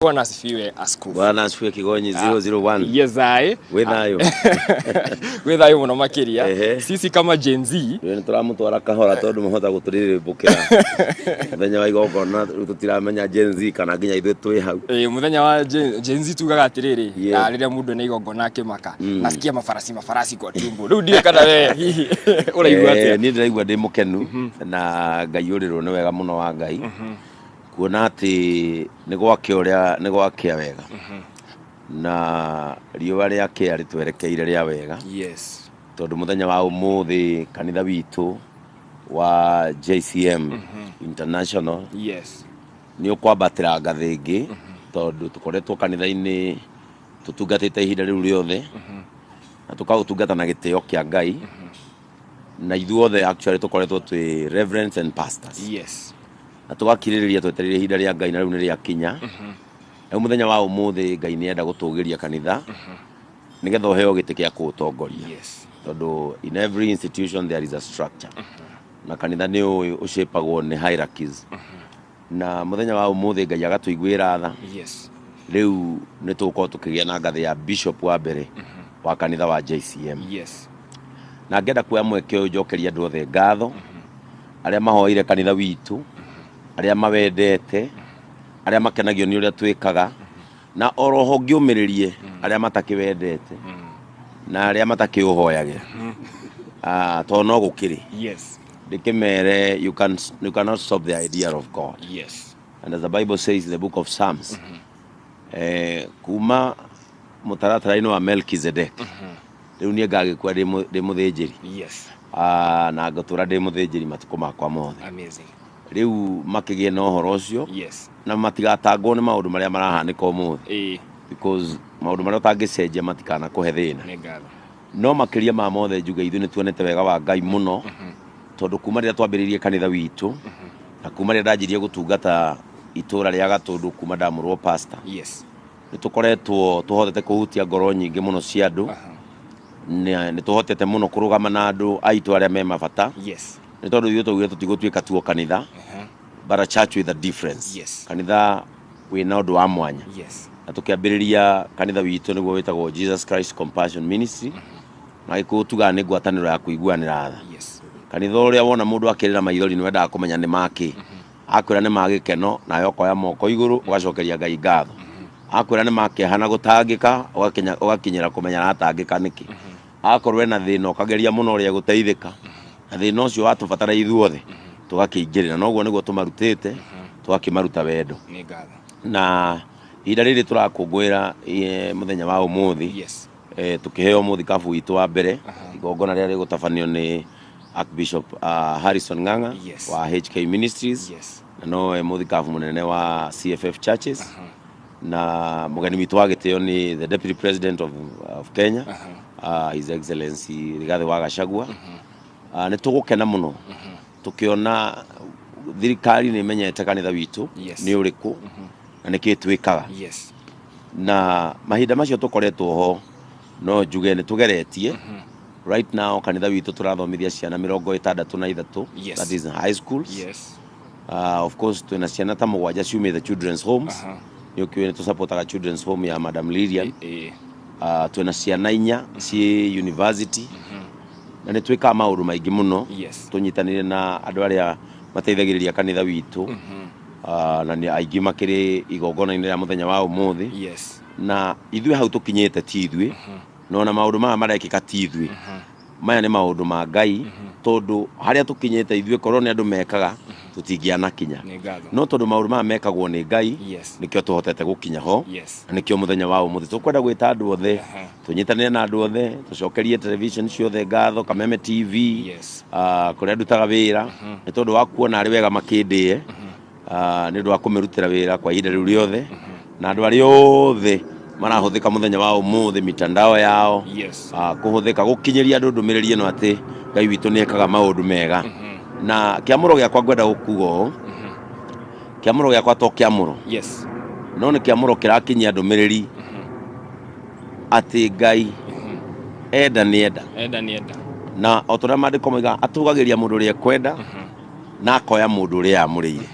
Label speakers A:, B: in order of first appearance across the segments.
A: Bwana asifiwe, askofu.
B: Bwana asifiwe. Kigonyi 001.
A: Yes, I.
B: Wĩ thayũ?
A: Wĩ thayũ mũno makĩria.
B: Ehe.
A: Sisi kama Gen Z
B: Rĩu nĩ tũramũtwara kahora tondũ mahota gũtũrĩrĩmbũkĩra mũthenya wa igongona. Rĩu tũtiramenya Gen Z kana nginya ithuĩ twĩ hau.
A: Mũthenya wa Gen Z tugaga atĩrĩrĩ, rĩrĩa mũndũ ena igongona akĩmaka, nasikia mafarasi mafarasi kwa tumbo. Rĩu ndiũĩ kana we hihi ũraigua atĩa?
B: Niĩ ndĩraigua ndĩ mũkenu na ngaiyũrĩrwo nĩ wega mũno wa Ngai kuona atĩ nĩ gwakĩa ũrĩa nĩ gwakĩa wega na riũa rĩakĩa rĩtwerekeire rĩa wega, tondũ mũthenya wa ũmũthĩ kanitha witũ wa JCM International nĩ ũkwambatĩra ngathĩ ĩngĩ, tondũ tũkoretwo kanitha-inĩ tũtungatĩte ihinda rĩu rĩothe na tũkaũtungata na gĩtĩo kĩa Ngai, na ithuothe actually tũkoretwo twĩ reverends and pastors, na tũgakirĩrĩria twetereire ihinda rĩa Ngai, na rĩu nĩ rĩakinya. Rĩu mũthenya wa ũmũthĩ Ngai nĩ enda gũtũgĩria kanitha nĩgetha ũheo gĩtĩ kĩa kũũtongoria, tondũ in every institution there is a structure, na kanitha nĩ ũĩ ũcĩpagwo nĩ hierarchies, na mũthenya wa ũmũthĩ Ngai agatũiguĩra tha. Rĩu nĩ tũgũkorwo tũkĩgĩa na ngathĩ ya bishop wa mbere wa kanitha wa JCM. Na ngenda kuoya mweke ũyũ njokerie andũ othe ngatho arĩa mahoeire kanitha witũ, arĩa mawendete, arĩa makenagio nĩ ũrĩa twĩkaga, na oroho ngĩũmĩrĩrie arĩa matakĩwendete na arĩa matakĩũhoyagĩra. Ah, tondũ no gũkĩrĩ ndĩkĩmere you cannot stop the idea of God. And as the Bible says in the book of Psalms, kuma mũtaratara-inĩ wa Melchizedek, rĩu niĩ ngagĩkua ndĩ mũthĩnjĩri. Ah, na ngũtũra ndĩ mũthĩnjĩri matukũ makwa mothe.
A: Amazing.
B: Rĩu makĩgĩe na ũhoro ũcio na matigatangwo nĩ maũndũ marĩa marahanĩka ũmũthĩ, because maũndũ marĩa ũtangĩcenjia matikanakũhe thĩna.
A: Nĩ ngatho.
B: No makĩria ma mothe njuge ithuĩ nĩ tuonete wega wa Ngai mũno, tondũ kuma rĩrĩa twambĩrĩirie kanitha witũ na kuma rĩrĩa ndanjirie gũtungata itũra rĩa Gatũndũ kuma ndamũrwo pastor, nĩ tũkoretwo tũhotete kũhutia ngoro nyingĩ mũno cia andũ. Nĩ tũhotete mũno kũrũgama na andũ aitũ arĩa me mabata, nĩ tondũ ithuĩ twaugire tũtigũtuĩka tuo kanitha, but a church with a difference, kanitha wĩna ũndũ wa mwanya. Na tũkĩambĩrĩria kanitha witũ nĩguo wĩtagwo Jesus Christ Compassion Ministry, na Gĩkũyũ tugaga nĩ ngwatanĩro ya kũiguanĩra tha. Kanitha ũrĩa wona mũndũ akĩrĩra maithori nĩ wendaga kũmenya nĩ makĩ. Akwĩra nĩ ma gĩkeno, nawe ũkoya moko igũrũ ũgacokeria Ngai ngatho. Akwĩra nĩ ma kĩeha na gũtangĩka, ũgakinyĩra kũmenya aratangĩka nĩkĩ. Akorwo ena thĩna, ũkageria mũno ũrĩa gũteithĩka na thĩna ũcio watũbatara ithuothe tũgakĩingĩrĩra. Noguo nĩguo tũmarutĩte, tũgakĩmaruta wendo.
A: Nĩ ngatho.
B: Na ihinda rĩrĩ tũrakũngũĩra mũthenya wa ũmũthĩ, tũkĩheo mũthikabu witũ wa mbere, igongona rĩrĩa rĩgũtabanio nĩ Archbishop Harrison Ng'ang'a wa HK Ministries, na nowe mũthikabu mũnene wa CFF Churches, na mũgeni witũ wa gĩtĩo nĩ the Deputy President of Kenya, His Excellency Rigathi wa Gachagua. Nĩ tũgũkena mũno tũkĩona thirikari nĩ ĩmenyete kanitha witũ nĩ ũrĩkũ na nĩkĩ twĩkaga. Na mahinda macio tũkoretwo ho, no njuge nĩ tũgeretie. Right now kanitha witũ tũrathomithia ciana 63, that is high schools. Of course twĩna ciana ta mũgwanja ciumĩte children's homes. Nĩ ũkĩũĩ nĩ tũsupportaga children's home ya Madam Lilian. Twĩna ciana inya ciĩ university, na nĩ twĩkaga maũndũ maingĩ mũno tũnyitanĩire na andũ arĩa mateithagĩrĩria kanitha witũ. Na nĩ aingĩ makĩrĩ igongona-inĩ rĩa mũthenya wa ũmũthĩ. Na ithuĩ hau tũkinyĩte ti ithuĩ, na ona maũndũ maya marekĩka ti ithuĩ, maya nĩ maũndũ ma Ngai, tondũ harĩa tũkinyĩte ithuĩ korwo nĩ andũ mekaga tũtingĩanakinya.
A: Nĩ ngatho.
B: No tondũ maũndũ maya mekagwo nĩ Ngai, nĩkĩo tũhotete gũkinya ho. Na nĩkĩo mũthenya wa ũmũthĩ tũkwenda gwĩta andũ othe, tũnyitanĩre na andũ othe, tũcokerie television ciothe ngatho, Kameme TV, kũrĩa ndutaga wĩra, nĩ tondũ wa kuona arĩ wega makĩndĩe, nĩ ũndũ wa kũmĩrutĩra wĩra kwa ihinda rĩu rĩothe, na andũ arĩa othe marahũthĩka mũthenya wa ũmũthĩ mitandao yao, kũhũthĩka gũkinyĩria andũ ndũmĩrĩri ĩno atĩ Ngai witũ nĩ ekaga maũndũ mega. Na kĩamũro gĩakwa ngwenda gũkuga ũũ, kĩamũro gĩakwa to kĩamũro, no nĩ kĩamũro kĩrakinyia ndũmĩrĩri atĩ Ngai enda nĩ enda.
A: Enda nĩ enda.
B: Na o ta ũrĩa maandĩko moigaga, atũgagĩria mũndũ ũrĩa ekwenda na akoya mũndũ ũrĩa amũrĩire.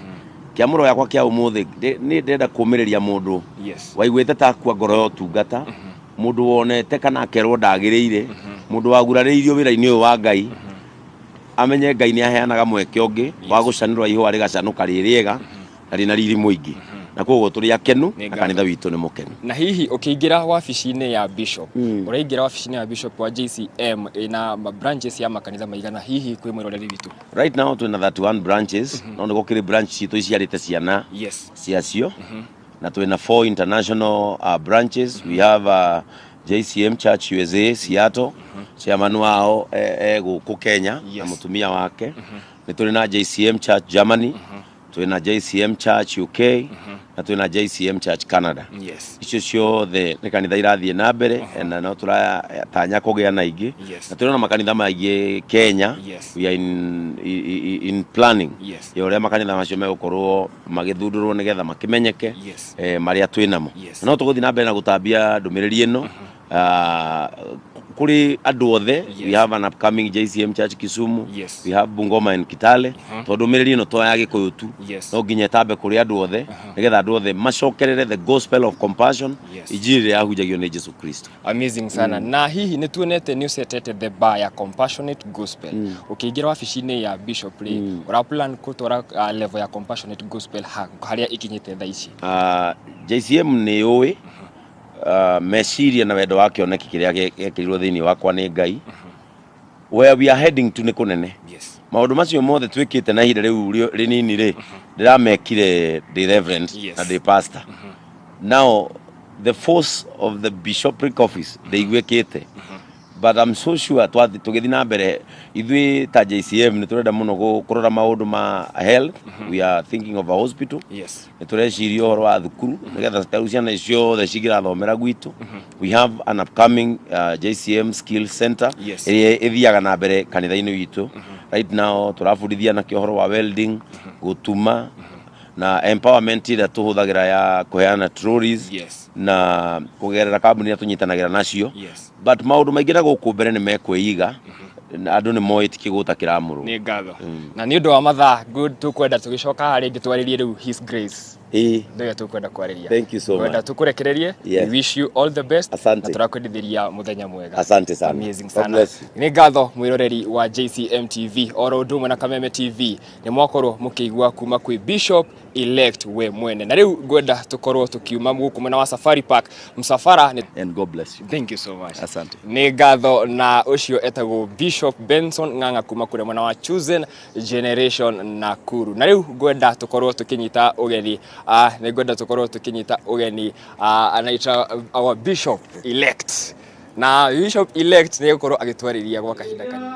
B: Kĩamũro gĩakwa kĩa ũmũthĩ nĩ ndĩrenda kũmĩrĩria mũndũ waiguĩte ta akua ngoro ya ũtungata, mũndũ wonete kana akerwo ndagĩrĩire, mũndũ wagurarĩirio wĩra-inĩ ũyũ wa Ngai, amenye Ngai nĩ aheanaga mweke ũngĩ wa gũcanũra ihũa rĩgacanũka rĩ rĩega na rĩna riri mũingĩ. Na koguo tũrĩ akenu
A: Nĩ
B: na
A: ngatho.
B: kanitha witũ nĩ mũkenu.
A: Na hihi ũkĩingĩra wabici-inĩ ya bishop, ũraingĩra wabici-inĩ ya bishop wa JCM ĩna branches ya makanitha maigana hihi kwĩ mwĩroreri witũ?
B: Right now twĩna 31 branches, no nĩ gũkĩrĩ branch citũ iciarĩte ciana ciacio, na twĩna 4 international branches. We have JCM Church USA Seattle, chairman wao e gũkũ Kenya na mũtumia wake. Nĩ tũrĩ na JCM Church Germany, twĩna JCM Church UK, na twĩna JCM Church Canada. Icio ciothe nĩ kanitha irathiĩ na mbere na no tũratanya kũgĩa na ingĩ. Na tũrĩ na makanitha maingĩ Kenya. We are in planning ya ũrĩa makanitha macio megũkorwo magĩthundũrwo nĩgetha makĩmenyeke marĩa twĩ namo. No tũgũthiĩ na mbere na gũtambia ndũmĩrĩri ĩno kũrĩ andũ othe. We have an upcoming JCM Church Kisumu. We have Bungoma and Kitale, tondũ ndũmĩrĩri ĩno to ya Gĩkũyũ tu, no nginya ĩtambe kũrĩ andũ othe nĩgetha andũ othe macokerere the gospel of compassion, injiri ĩrĩa yahunjagio nĩ Jesu Kristo.
A: Amazing sana. Na hihi nĩ tuonete nĩ ũcetete the bar ya compassionate gospel. Ũkĩingĩra wabici-inĩ ya bishop rĩ, ũra plan gũtwara level ya compassionate gospel harĩa ikinyĩte thaa ici?
B: JCM nĩ yũĩ meciria na wendo wa kĩoneki kĩrĩa gĩekĩrirwo thĩinĩ wakwa nĩ Ngai. Where we are heading to nĩ kũnene. Maũndũ macio mothe twĩkĩte na ihinda rĩu rĩnini rĩ, ndĩramekire ndĩ reverend na ndĩ pastor. Now the force of the bishopric office ndĩiguĩkĩte, but I'm so sure twathi tũgĩthiĩ na mbere, ithuĩ ta JCM nĩ tũrenda mũno kũrora maũndũ ma health. We are thinking of a hospital. Nĩ tũreciria ũhoro wa thukuru nĩgetha tarĩu ciana ici ciothe cingĩrathomera gwitũ. We have an upcoming JCM Skill Center ĩrĩa ĩthiaga na mbere kanitha-inĩ witũ. Right now tũrabundithia anake ũhoro wa welding, gũtuma, na empowerment ĩrĩa tũhũthagĩra ya kũheana trolleys na kũgerera kambuni iria tũnyitanagĩra nacio. But maũndũ maingĩ na gũkũ mbere nĩ mekwĩiga na andũ nĩ moĩ ti kĩgũta kĩramũrwo.
A: Nĩ ngatho. Na nĩ ũndũ wa mathaa, good, tũkwenda tũgĩcoka haha rĩngĩ twarĩrie rĩu His Grace. Nĩwe tũkwenda kwarĩria.
B: Thank you so much.
A: Kwenda tũkũrekererie. We wish you all the best.
B: Asante.
A: Na tũrakwendithĩria mũthenya mwega.
B: Asante sana.
A: Amazing
B: God
A: sana.
B: bless you.
A: Nĩ ngatho mwĩroreri wa JCM TV oro ũndũ ũmwe na Kameme TV, nĩ mwakorwo mũkĩigua kuma kwĩ Bishop elect we mwene. Na rĩu ngwenda tũkorwo tũkiuma gũkũ mwena wa Safari Park msafara nĩ
B: And God bless you.
A: Thank you so much.
B: Asante.
A: Nĩ ngatho. Na ũcio etagwo Bishop Benson Ng'ang'a kuma kũrĩa mwena wa Chosen Generation Nakuru. Na rĩu ngwenda tũkorwo tũkĩnyita ũgeni, nĩ ngwenda tũkorwo tũkĩnyita ũgeni, anaita our bishop elect, na bishop elect nĩ egũkorwo agĩtwarĩria gwa kahinda kanini.